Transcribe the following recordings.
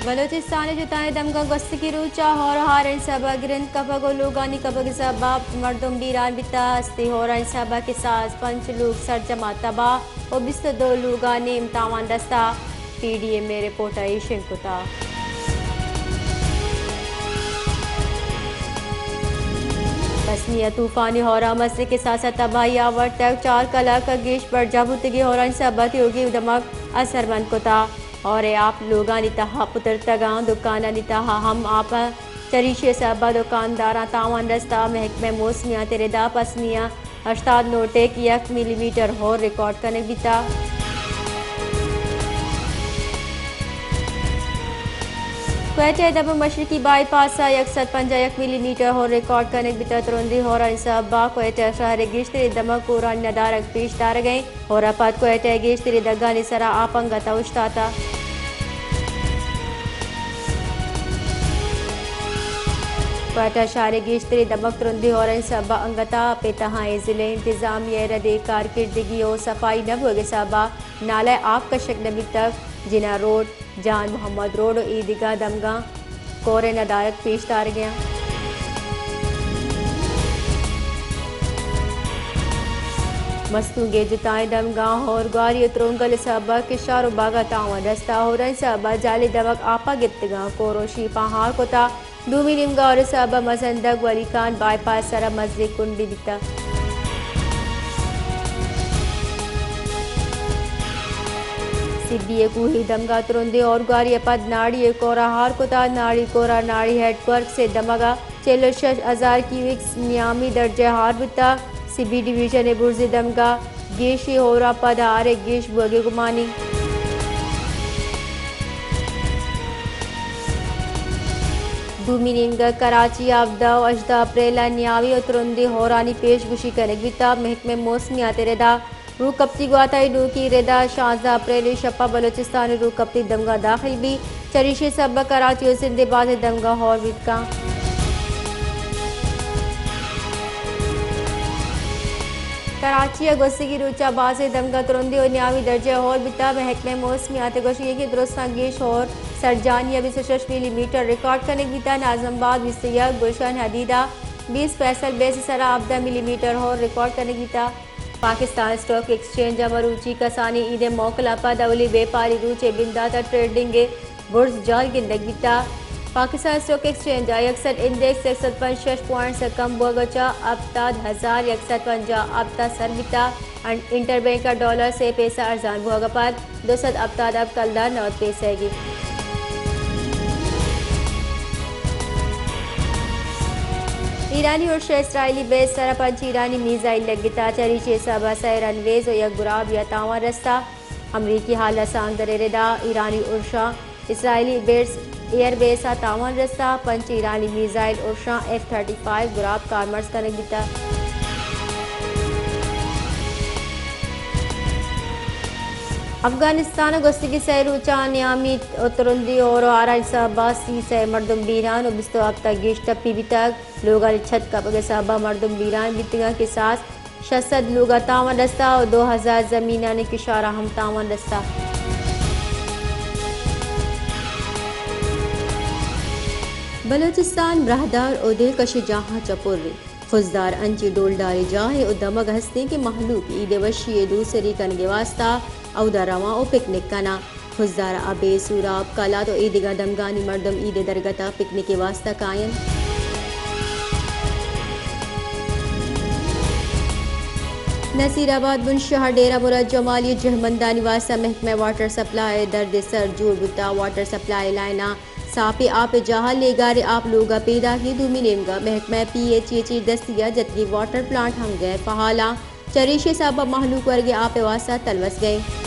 بلوچستان ءِ جتائیں دمگاں گوستگیں روچ ءَ ہور ءُ ہارانی سبب ءَ گرند کپگ ءُ لوگانی کپگ ءِ سبب ءَ مردم بیران بیتگ۔ ہستیں ہورانی سبب ءَ کساس پنچ لوگ سرجم ءَ تباہ ءُ بیست ءُ دو لوگ ءَ نیم تاوان رستہ۔ پی ڈی ایم ءِ رپورٹ ءَ ایشنگ کتگ۔ پسنی ءَ طوفانی ہور ءَ مزنیں کساس ءَ تباہی آورتگ۔ چار کلاک ءَ گیش برجاہ بوتگیں ہورانی سبب ءَ تیوگیں دمگ اثرمند کتگ۔ ہور ءِ آپ لوگانی تہا پترتگ اَنت، دکانانی تہا ہم آپ اَنت۔ چریشی ءِ سبب ءَ دکانداراں تاوان رستہ۔ محکمہ موسمیات ءِ ردا پسنی ءَ ہشتاد نوٹ یک ملی میٹر ہور ریکارڈ کنگ بیتگ۔ کوئٹہ ءِ دمگ مشرقی بائی پاس ءَ یک سد پنجاہ یک ملی میٹر ہور ریکارڈ کنگ بیتگ۔ ترندیں ہورانی سبب ءَ کوئٹہ شہر ءِ گیشتریں دمگ کورانی ندارگ پیش دارگ ءَ اِنت۔ ہور ءَ پد کوئٹہ ءِ گیشتریں دگانی سرا آپ انگت ءَ اوشتاتگ۔ کوئٹہ شہر ءِ گیشتریں دمگ ترندیں ہورانی سبب ءَ انگت ءَ آپ ءِ تہا اِنت۔ ضلعی انتظامیہ ءِ ردیں کارکردگی ءُ صفائی نہ بوگ ءِ سبب ءَ نالہ ءِ آپ کشگ نہ بیتگ۔ جناح روڈ، جان محمد روڈ ءُ اے دگہ دمگاں کور ءِ ندارگ پیش دارگ ءَ اَنت۔ مستونگ ءِ جتائیں دمگاں ہور گواری ءُ ترونگل ءِ سبب ءَ کشار ءُ باگ ءَ تاوان رستہ۔ ہورانی سبب ءَ جہلیں دمگ آپ ءَ گپتگ اَنت، کور ءُ شیپاں ہار کتگ۔ دومی نیمگ ءَ ہور ءِ سبب ءَ مزنندگ ولی خان بائی پاس ءِ سرا مزنیں کنڈے بیتگ۔ سبی ءِ کوہی دمگ ءَ ترندیں ہور گواری ءَ پد ناڑی ءِ کور ءَ ہار کتگ۔ ناڑی کور ءَ ناڑی ہیڈ ورکس ءِ دمگ ءَ چل ءُ شش ہزار کیوبک نیامی درجہ ءَ ہار بیتگ۔ سبی ڈویژن ءِ برزی دمگ ءَ گیشیں ہور ءَ پد ہار ءِ گیش بوگ ءِ گمان اِنت۔ دومی نیمگ ءَ کراچی ءَ ہبدہ ءُ ہژدہ اپریل ءَ نیامی ءُ ترندیں ہورانی پیش گوشی کنگ بیتگ۔ محکمہ موسمیات ءِ ردا روکپتی گوات ءِ نوکیں ردا شانزدہ اپریل ءِ شپ ءَ بلوچستان ءِ روکپتی دمگاں داخل بیت۔ چریشی ءِ سبب ءَ کراچی ءُ سندھ ءِ بازیں دمگاں ہور بیت کنت۔ کراچی ءَ گوستگیں روچ ءَ بازیں دمگاں ترندیں ءُ نیامی درجہ ءَ ہور بیتگ۔ محکمہ موسمیات ءِ گوشگ اِنت کہ درستاں گیش ہور سرجانی ءَ بیست ءُ شش ملی میٹر ریکارڈ کنگ بیتگ۔ ناظم آباد بیست ءُ یک، گلشن حدیدہ بیست، فیصل بیس ءِ سرا ہبدہ ملی میٹر ہور ریکارڈ کنگ بیتگ۔ پاکستان اسٹاک ایکسچینج ءَ مروچی کسانیں عید ءِ موکل ءَ پد اولی بیپاری روچ ءِ بندات ءَ ٹریڈنگ ءِ برز جال گندگ بیتگ۔ پاکستان اسٹاک ایکسچینج ءَ یک سد انڈیکس یک سد پنچ شش پوائنٹس ءَ کم بوگ ءَ چہ ہپتاد ہزار یک سد پنجاہ ہپت ءَ سر بیتگ۔ انٹر بینک ءَ ڈالر سے پیسہ ارزان بوگ ءَ پد دو سد ہپتاد ہپت کلدار نود پیسہ ئیگ اِنت۔ ایرانی ارش ءَ اسرائیلی بیس ءِ سرا پنچ ایرانی میزائل لگتگ۔ چریشی ءِ سبب ءَ سئے رن ویز ءُ یک گراب ءَ تاوان رستہ۔ امریکی حال رسانکدر ءِ ردا ایرانی ارش ءَ اسرائیلی بیس، ایئر بیس ءَ تاوان رستہ۔ پنچ ایرانی میزائل ارشاں ایف تھرٹی فائیو گراب کارمرز کنگ بیتگ۔ افغانستان ءَ گوستگیں سئے روچاں نیامی ءُ ترندیں ہور ءُ ہارانی سبب ءَ سی سئے مردم بیران ءُ بیست ءُ ہپت ءَ گیش ٹپی بیتگ۔ لوگانی چھت کپگ ءِ سبب ءَ مردم بیران بیتگ اَنت۔ کساس شش سد لوگ ءَ تاوان رستہ ءُ دو ہزار زمینانی کشار ءَ ہم تاوان رستہ۔ بلوچستان براہدار ءُ دلکشیں جاہاں چہ پُر اِنت۔ خضدار انچیں ڈولڈالیں جاہے ءُ دمگ ہست اِنت کہ مہلوک عید ءِ وشی ءِ دوسری کنگ ءِ واستہ اودا رواں ءُ پکنک کناں۔ خضدار ءَ ابے، سوراب، کلات ءُ اے دگہ دمگانی مردم عید ءِ درگت ءَ پکنک ءِ واستہ کاینت۔ نصیر آباد بنشہر ڈیرہ مراد جمالی ءِ جہمندانی واستہ محکمہ واٹر سپلائی ءِ درد ءِ سر جوڑ بوتگ۔ واٹر سپلائی لائن ءَ ساپیں آپ ءِ جاہ ءَ لیگاریں آپ لوگ ءَ پیداک اِنت۔ دومی نیمگ ءَ محکمہ پی ایچ ای ءِ چیر دستی ءَ جتگیں واٹر پلانٹ ہم غیر فعال اَنت۔ چریشی ءِ سبب ءَ مہلوک ورگیں آپ ءِ واستہ تلوسگ ءَ اِنت۔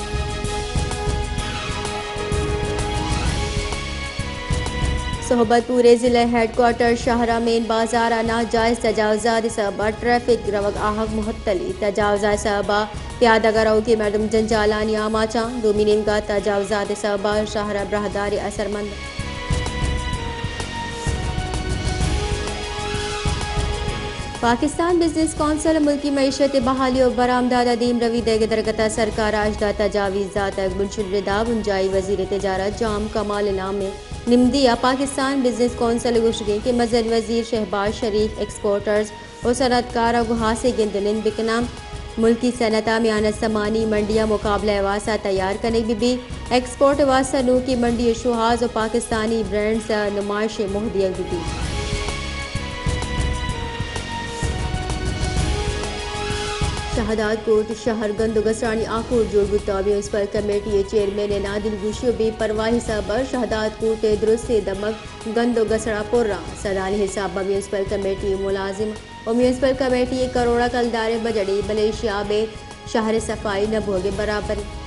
صحبت پور ءِ ضلع ہیڈ کوارٹر شہر ءِ مین بازار ءَ ناجائز تجاوزات ءِ سبب ءَ ٹریفک روگ آہگ معطل اِنت۔ تجاوزات ءِ سبب ءَ پیادگ ءَ روکیں مردم جنجالانی آماچ اَنت۔ دومی نیمگ ءَ تجاوزات ءِ سبب ءَ شہر ءِ براہداری اثرمند اِنت۔ پاکستان بزنس کونسل ءَ ملکی معیشت ءِ بحالی ءُ برآمدات ءَ دیمروی دئیگ ءِ درگت ءَ سرکار ءَ اش داتگ۔ بنشل ردا بنجاہی وزیر تجارت جام کمال ءِ نام ءَ نمدی ءَ پاکستان بزنس کونسل ءِ گوشگ اِنت کہ مزن وزیر شہباز شریف ایکسپورٹرز ءُ صنعتکار ءَ گوں ہاسیں گند ءُ نند بکناں، ملکی صنعت ءِ میان ءَ سمانی منڈی ءِ مقابلہ ءِ واستہ تیار کنگ بہ بیت، ایکسپورٹ ءِ واستہ نوکیں منڈی ءِ شوہاز ءُ پاکستانی برانڈز ءِ نمائش ءِ موہ دیگ بہ بیت۔ شہداد کوٹ شہر گند ءُ گسرانی آکوٹ جوڑ بوتگ۔ میونسپل کمیٹی ءِ چیئرمین ءِ نادلگوشی ءُ بے پرواہی ءِ سبب ءَ شہداد کوٹ ءِ درستیں دمگ گند ءُ گسڑ ءَ پر اَنت۔ سدانی حساب ءَ میونسپل کمیٹی ءِ ملازم ءُ میونسپل کمیٹی ءِ کروڑ ءِ کلدار ءِ بجٹ ءَ ملیشیا ءِ شہر ءِ صفائی نہ بوگ ءِ برابر اِنت۔